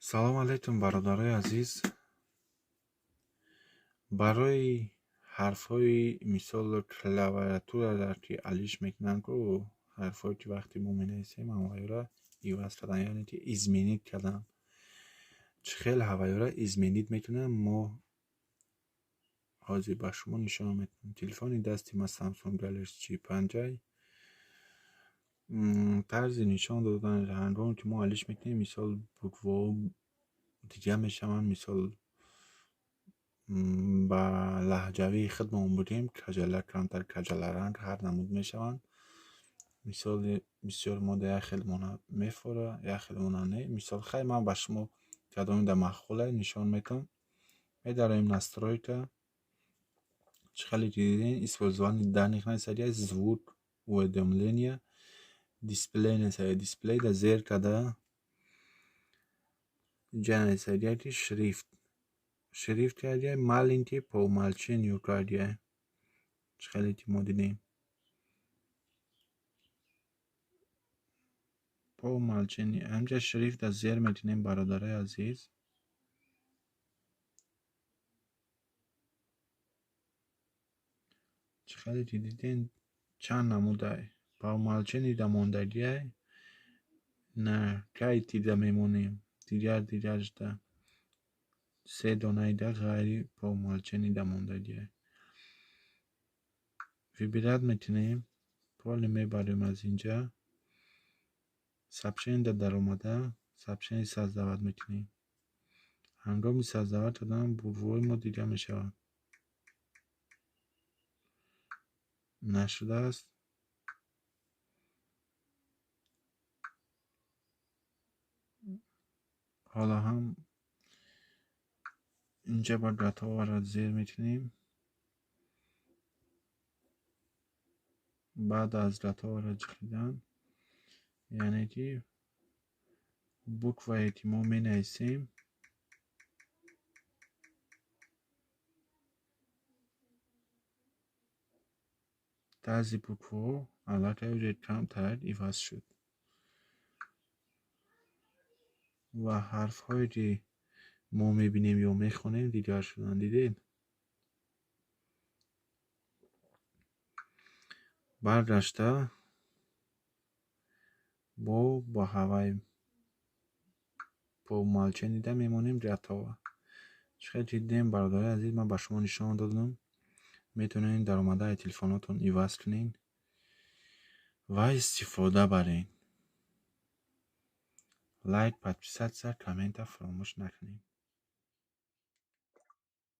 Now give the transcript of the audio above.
Салом алейкум, бародарои азиз. Барои ҳарфҳои, мисол, клавиатурара ки алиш мекунанд ку, ҳарфҳое ки вақте мо менависем, ҳамвайёра иваз кардан, яъне ки изменить кардан. Чӣ хел ҳавайёра изменить мекунам, мо ҳозир ба шумо нишон медиҳам. Телефони дасти ма Samsung Galaxy J5. Тарзи нишон додан: ҳангоме ки мо алиш мекунем, мисол, букваҳо дига мешаванд. Мисол, ба лаҳҷавии худмон будем, каҷала, камтар каҷаларанг, ҳар намуд мешаванд. Мисоли бисёр мода як хел мона мефора, як хел мона не. Мисол, хай, ман ба шумо кадомида маъқулай, нишон метам. Медароем настройка. Чӣ хеле ки дидем, использование данных нависади, звук, уведомления, дисплей нависади. Дисплейда зер карда, инҷа нависадия ки шрифт. Шрифт кардия, маленький по умолчанию кардия. Чӣ хеле ки мо дидем. По умолчанию. Ҳамҷа шрифта зер мекунем, бародарои азиз. Чӣ хеле ки дидем, чанд намудай. По умолчанию да мондагиай. На, кай тида мемонем. Дигар дигарашда се донаида ғайри по умолчанию да мондагиай. Выбирать мекунем, поле мебарем аз инҷа. Сообщение даромада, сообщение создавать мекунем. Ҳангоми создавать кардан букваҳои мо дига мешавад. Нашудааст. Ҳоло ҳам инҷа ба готовара зер мекунем. Баъд аз готовара ҷиқидан, яъне ки буквае ки мо менависем, тарзи букваҳо аллакай уже камтар иваз шуд ва ҳарфҳое ки мо мебинем ё мехонем, дигар шуданд. Дидед? Баргашта бо ба ҳавай по умолчанию да мемонем, готово. Чӣ хел ки дидем, бародарои азиз, ман ба шумо нишон додам. Метавонед даромадаи телефонотон иваз кунед ва истифода баред. Лайк, подписаться, коммента фаромӯш накунед.